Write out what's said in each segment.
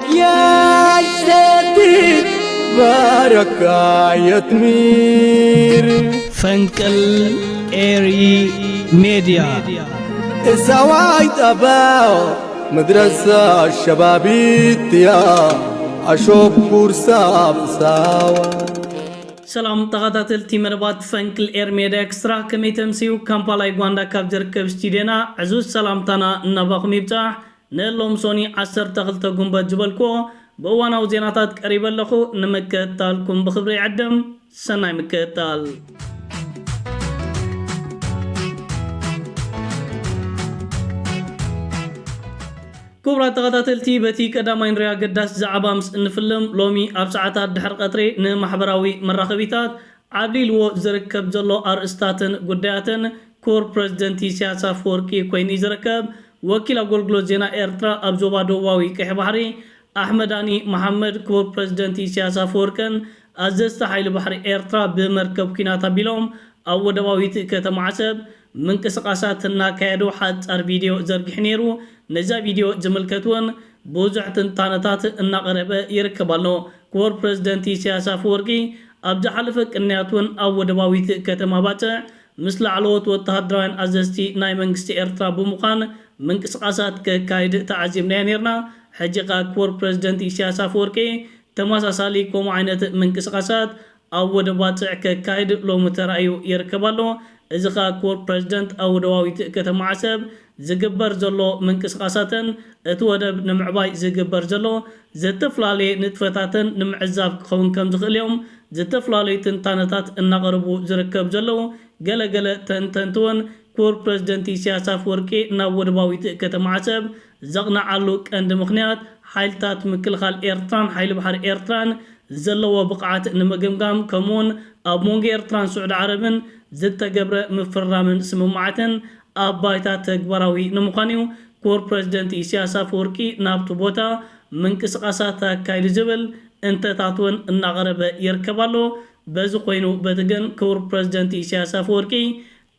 يا سيدي بارك يا تمير. ፈንቅል ኤሪ ሜድያ። እሳዋይ ጠባው መድረሳ ሸባቢት ያ ኣሾብ ኩርሳ ብሳዋ። ሰላም ተኸታተልቲ መደባት ፈንቅል ኤር ሜድያ ኤክስትራ፣ ከመይ ተምስዩ? ካምፓላ ዩጋንዳ ካብ ዝርከብ ስቱዲዮና ዕዙዝ ሰላምታና እናባኹም ይብጻሕ። ንሎም ሶኒ ዓሰርተ ክልተ ጉንበት ዝበልኮ ብእዋናዊ ዜናታት ቀሪበ ኣለኹ። ንምክትታልኩም ብኽብሪ ይዕድም። ሰናይ ምክትታል። ክቡራት ተኸታተልቲ፣ በቲ ቀዳማይ ንሪኦ ኣገዳሲ ዛዕባ ምስ እንፍልም፣ ሎሚ ኣብ ሰዓታት ድሕሪ ቀትሪ ንማሕበራዊ መራኸቢታት ዓብሊልዎ ዝርከብ ዘሎ ኣርእስታትን ጉዳያትን ክቡር ፕረዚደንት ኢሳያስ ኣፈወርቂ ኮይኑ እዩ ዝርከብ። ወኪል ኣገልግሎት ዜና ኤርትራ ኣብ ዞባ ደቡባዊ ቀይሕ ባሕሪ ኣሕመዳኒ መሓመድ፣ ክቡር ፕረዚደንት ኢሳያስ ኣፈወርቅን ኣዘዝቲ ሓይሊ ባሕሪ ኤርትራ ብመርከብ ኲናት ኣቢሎም ኣብ ወደባዊት ከተማ ዓሰብ ምንቅስቓሳት እናካየዱ ሓጻር ቪድዮ ዘርጊሑ ነይሩ። ነዛ ቪድዮ ዝምልከት እውን ብዙሕ ትንታነታት እናቐረበ ይርከብ ኣሎ። ክቡር ፕረዚደንት ኢሳያስ ኣፈወርቂ ኣብ ዝሓለፈ ቅንያት እውን ኣብ ወደባዊት ከተማ ባጽዕ ምስ ላዕለዎት ወተሃደራውያን ኣዘዝቲ ናይ መንግስቲ ኤርትራ ብምዃን ምንቅስቓሳት ከካይድ ተዓዚብናዮ ነይርና። ሕጂ ኸኣ ክቡር ፕረዚደንት ኢሳያስ ኣፈወርቂ ተመሳሳሊ ከምኡ ዓይነት ምንቅስቓሳት ኣብ ወደብ ባጽዕ ከካይድ ሎሚ ተራእዩ ይርከብ ኣሎ። እዚ ኸኣ ክቡር ፕረዚደንት ኣብ ወደባዊት ከተማ ዓሰብ ዝግበር ዘሎ ምንቅስቓሳትን እቲ ወደብ ንምዕባይ ዝግበር ዘሎ ዝተፈላለየ ንጥፈታትን ንምዕዛብ ክኸውን ከም ዝኽእል እዮም ዝተፈላለዩ ትንታነታት እናቐረቡ ዝርከብ ዘለዉ። ገለገለ ተንተንቲ እውን ክቡር ፕረዚደንት ኢሳያስ ኣፈወርቂ ናብ ወደባዊት ከተማ ዓሰብ ዘቕንዓሉ ቀንዲ ምኽንያት ሓይልታት ምክልኻል ኤርትራን ሓይሊ ባሕሪ ኤርትራን ዘለዎ ብቕዓት ንምግምጋም፣ ከምኡውን ኣብ መንጎ ኤርትራን ስዑዲ ዓረብን ዝተገብረ ምፍርራምን ስምምዓትን ኣብ ባይታ ተግባራዊ ንምዃን እዩ ክቡር ፕረዚደንት ኢሳያስ ኣፈወርቂ ናብቲ ቦታ ምንቅስቓሳት ኣካይዱ ዝብል እንተታት እውን እናቐረበ ይርከብ ኣሎ። በዚ ኮይኑ በቲ ግን ክቡር ፕረዚደንት ኢሳያስ ኣፈወርቂ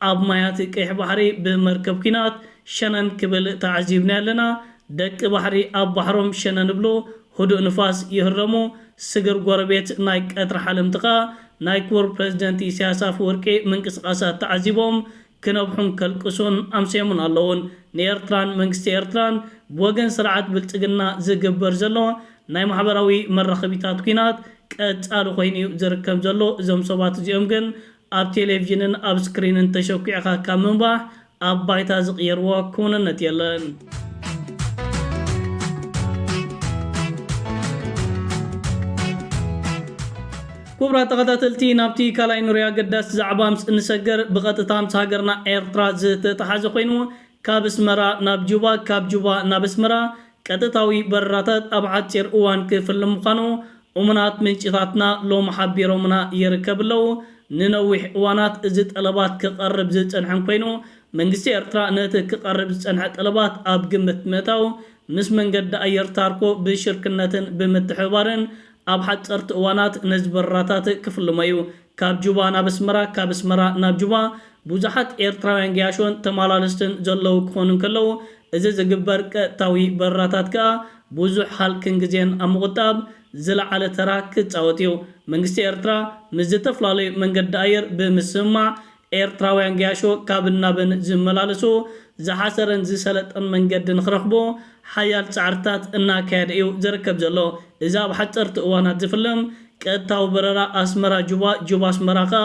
ኣብ ማያት ቀይሕ ባሕሪ ብመርከብ ኲናት ሸነን ክብል ተዓዚብና ኣለና። ደቂ ባሕሪ ኣብ ባሕሮም ሸነን እብሉ፣ ህዱእ ንፋስ ይህረሙ። ስግር ጎረቤት ናይ ቀትሪ ሓለምቲ ኸኣ ናይ ክቡር ፕረዚደንት ኢሳያስ ኣፈወርቂ ምንቅስቓሳት ተዓዚቦም ክነብሑን ከልቅሱን ኣምስዮምን ኣለዉን። ንኤርትራን መንግስቲ ኤርትራን ብወገን ስርዓት ብልጽግና ዝግበር ዘሎ ናይ ማሕበራዊ መራኸቢታት ኲናት ቀጻሊ ኮይኑ እዩ ዝርከብ ዘሎ። እዞም ሰባት እዚኦም ግን ኣብ ቴሌቪዥንን ኣብ ስክሪንን ተሸኲዕኻ ካብ ምንባሕ ኣብ ባይታ ዝቕየርዎ ክውንነት የለን። ክቡራት ተኸታተልቲ፣ ናብቲ ካልኣይ ንሪኦ ኣገዳሲ ዛዕባ ምስ እንሰገር፣ ብቐጥታ ምስ ሃገርና ኤርትራ ዝተተሓዘ ኮይኑ፣ ካብ ኣስመራ ናብ ጁባ፣ ካብ ጁባ ናብ ኣስመራ ቀጥታዊ በረራታት ኣብ ሓጺር እዋን ክፍልም ምዃኑ እሙናት ምንጭታትና ሎም ሓቢሮምና ይርከብ ኣለዉ። ንነዊሕ እዋናት እዚ ጠለባት ክቐርብ ዝጸንሐን ኮይኑ፣ መንግስቲ ኤርትራ ነቲ ክቐርብ ዝጸንሐ ጠለባት ኣብ ግምት ምእታው፣ ምስ መንገዲ ኣየር ታርኮ ብሽርክነትን ብምትሕብባርን ኣብ ሓጸርቲ እዋናት ነዚ በረራታት ክፍልሞ እዩ። ካብ ጁባ ናብ ኣስመራ፣ ካብ ኣስመራ ናብ ጁባ ብዙሓት ኤርትራውያን ገያሾን ተመላለስትን ዘለዉ ክኾኑ እንከለዉ፣ እዚ ዝግበር ቀጥታዊ በረራታት ከኣ ብዙሕ ሃልክን ግዜን ኣብ ምቑጣብ ዝለዓለ ተራ ክጻወት እዩ። መንግስቲ ኤርትራ ምስ ዝተፈላለዩ መንገዲ ኣየር ብምስምማዕ፣ ኤርትራውያን ገያሾ ካብን ናብን ዝመላለሱ ዝሓሰረን ዝሰለጠን መንገዲ ንኽረኽቡ ሓያል ጻዕርታት እናካየደ እዩ ዝርከብ ዘሎ። እዚ ኣብ ሓጸርቲ እዋናት ዝፍልም ቀጥታዊ በረራ ኣስመራ ጁባ፣ ጁባ ኣስመራ ከኣ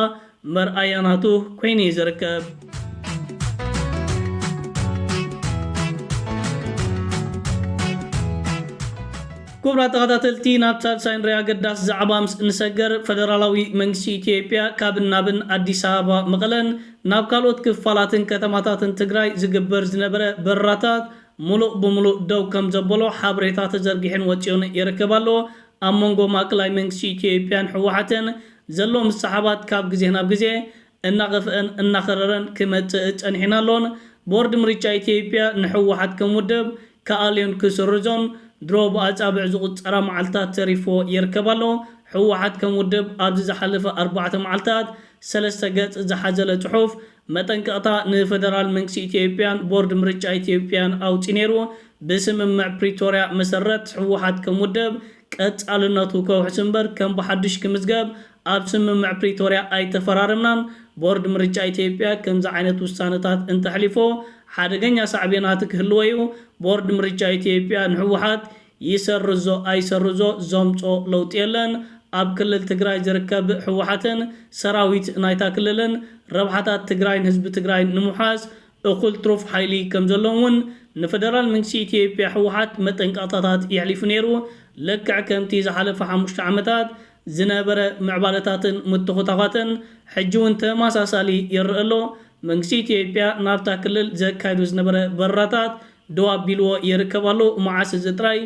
መርኣያ ናቱ ኮይኑ እዩ ዝርከብ። ክቡራት ተኸታተልቲ፣ ናብ ሳልሳይ ንሪኦ ኣገዳሲ ዛዕባ ምስ እንሰገር፣ ፈደራላዊ መንግስቲ ኢትዮጵያ ካብን ናብን ኣዲስ ኣበባ፣ መቐለን ናብ ካልኦት ክፋላትን ከተማታትን ትግራይ ዝግበር ዝነበረ በረራታት ሙሉእ ብሙሉእ ደው ከም ዘበሎ ሓበሬታ ተዘርጊሑን ወፂኡን ይርከብ ኣሎ። ኣብ መንጎ ማእከላይ መንግስቲ ኢትዮጵያን ህወሓትን ዘሎ ምስሕሓባት ካብ ግዜ ናብ ግዜ እናኸፍአን እናኸረረን ክመጽእ ጸኒሑን ኣሎን። ቦርድ ምርጫ ኢትዮጵያ ንህወሓት ከም ውድብ ክኣልዮን ክስርዞን ድሮ ብኣጻብዕ ዝቑጸራ መዓልታት ተሪፍዎ ይርከብ ኣሎ። ህወሓት ከም ውድብ ኣብዚ ዝሓለፈ ኣርባዕተ መዓልታት ሰለስተ ገጽ ዝሓዘለ ጽሑፍ መጠንቀቕታ ንፈደራል መንግስቲ ኢትዮጵያን ቦርድ ምርጫ ኢትዮጵያን ኣውጺኡ ነይሩ። ብስምምዕ ፕሪቶርያ መሰረት ህወሓት ከም ውድብ ቀጻልነቱ ከውሕስ እምበር ከም ብሓድሽ ክምዝገብ ኣብ ስምምዕ ፕሪቶርያ ኣይተፈራረምናን። ቦርድ ምርጫ ኢትዮጵያ ከምዚ ዓይነት ውሳነታት እንተሕሊፎ ሓደገኛ ሳዕቤናት ክህልዎ እዩ። ቦርድ ምርጫ ኢትዮጵያ ንህወሓት ይሰርዞ ኣይሰርዞ ዘምጾ ለውጢ የለን። ኣብ ክልል ትግራይ ዝርከብ ህወሓትን ሰራዊት ናይታ ክልልን ረብሓታት ትግራይን ህዝቢ ትግራይን ንምውሓስ እኹል ትሩፍ ሓይሊ ከም ዘለዎም እውን ንፈደራል መንግስቲ ኢትዮጵያ ህወሓት መጠንቀቕታታት የሕሊፉ ነይሩ። ልክዕ ከምቲ ዝሓለፈ ሓሙሽተ ዓመታት ዝነበረ ምዕባለታትን ምትኹታዃትን ሕጂ እውን ተመሳሳሊ ይረአ ኣሎ። መንግስቲ ኢትዮጵያ ናብታ ክልል ዘካይዶ ዝነበረ በረራታት ደው ኣቢልዎ ይርከብ ኣሎ። መዓስ እዚ ጥራይ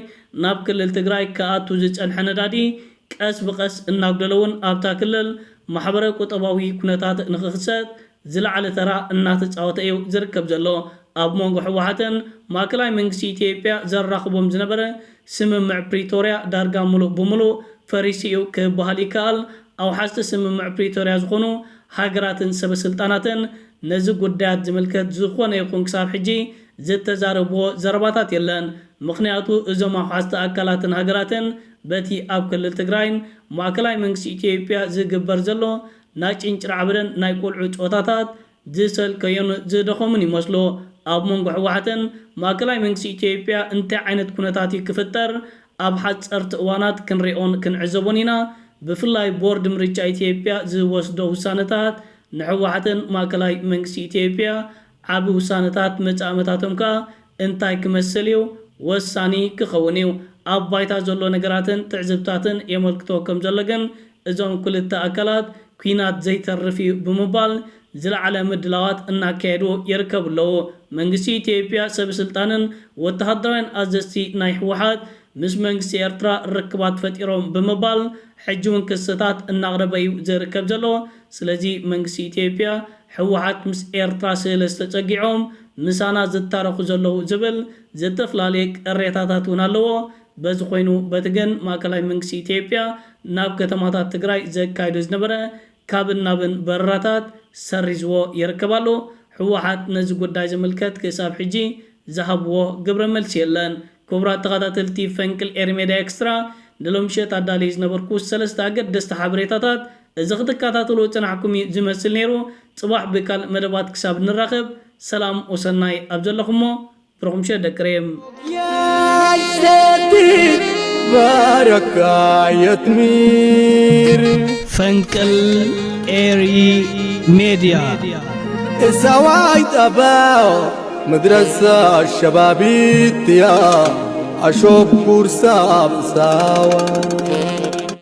ናብ ክልል ትግራይ ክኣቱ ዝጸንሐ ነዳዲ ቀስ ብቐስ እናጉደለ እውን ኣብታ ክልል ማሕበረ ቁጠባዊ ኩነታት ንኽኽሰት ዝለዓለ ተራ እናተፃወተ እዩ ዝርከብ ዘሎ። ኣብ መንጎ ህወሓትን ማእከላይ መንግስቲ ኢትዮጵያ ዘራኽቦም ዝነበረ ስምምዕ ፕሪቶርያ ዳርጋ ሙሉእ ብሙሉእ ፈሪሱ እዩ ክበሃል ይከኣል። ኣውሓዝቲ ስምምዕ ፕሪቶርያ ዝኾኑ ሃገራትን ሰበስልጣናትን ነዚ ጉዳያት ዝምልከት ዝኾነ ይኹን ክሳብ ሕጂ ዝተዛረብዎ ዘረባታት የለን። ምኽንያቱ እዞም ኣውሓዝቲ ኣካላትን ሃገራትን በቲ ኣብ ክልል ትግራይን ማእከላይ መንግስቲ ኢትዮጵያ ዝግበር ዘሎ ናይ ጭንጭራዕብርን ናይ ቆልዑ ጾታታት ዝሰልከዮን ዝደኸሙን ይመስሉ። ኣብ መንጎ ህወሓትን ማእከላይ መንግስቲ ኢትዮጵያ እንታይ ዓይነት ኩነታት እዩ ክፍጠር ኣብ ሓፀርቲ እዋናት ክንሪኦን ክንዕዘቦን ኢና። ብፍላይ ቦርድ ምርጫ ኢትዮጵያ ዝወስዶ ውሳነታት ንህወሓትን ማእከላይ መንግስቲ ኢትዮጵያ ዓቢ ውሳነታት መጻእመታቶም ከኣ እንታይ ክመስል እዩ ወሳኒ ክኸውን እዩ። ኣብ ባይታ ዘሎ ነገራትን ትዕዝብታትን የመልክቶ ከም ዘሎ ግን እዞም ክልተ ኣካላት ኲናት ዘይተርፍ እዩ ብምባል ዝለዓለ ምድላዋት እናካየዱ ይርከቡ ኣለዉ። መንግስቲ ኢትዮጵያ ሰብ ስልጣንን ወተሃደራውያን ኣዘዝቲ ናይ ህወሓት ምስ መንግስቲ ኤርትራ ርክባት ፈጢሮም ብምባል ሕጂ እውን ክስታት እናቕረበ እዩ ዝርከብ ዘሎ። ስለዚ መንግስቲ ኢትዮጵያ ህወሓት ምስ ኤርትራ ስለ ዝተጸጊዖም ምሳና ዝታረኹ ዘለዉ ዝብል ዝተፈላለየ ቅሬታታት እውን ኣለዎ። በዚ ኮይኑ በቲ ግን ማእከላይ መንግስቲ ኢትዮጵያ ናብ ከተማታት ትግራይ ዘካይዶ ዝነበረ ካብን ናብን በረራታት ሰሪዝዎ ይርከብ ኣሎ። ህወሓት ነዚ ጉዳይ ዝምልከት ክሳብ ሕጂ ዝሃብዎ ግብረ መልሲ የለን። ክቡራት ተኸታተልቲ ፈንቅል ኤሪ ሜድያ ኤክስትራ፣ ንሎምሸት ኣዳልየ ዝነበርኩ ሰለስተ ኣገደስቲ ሓበሬታታት እዚ ክትከታተሉ ጽናሕኩም እዩ ዝመስል ነይሩ። ጽባሕ ብካል መደባት ክሳብ ንራኸብ ሰላም ወሰናይ ኣብ ዘለኹሞ ብሩኽ ምሸት ደቂ ሬም። ያይሰቲ ባረካ የትሚር ፈንቅል ኤሪ ሜድያ እሳዋይ ጠባው መድረሳ ሸባቢትያ ኣሾብ ኩርሳ ብሳዋ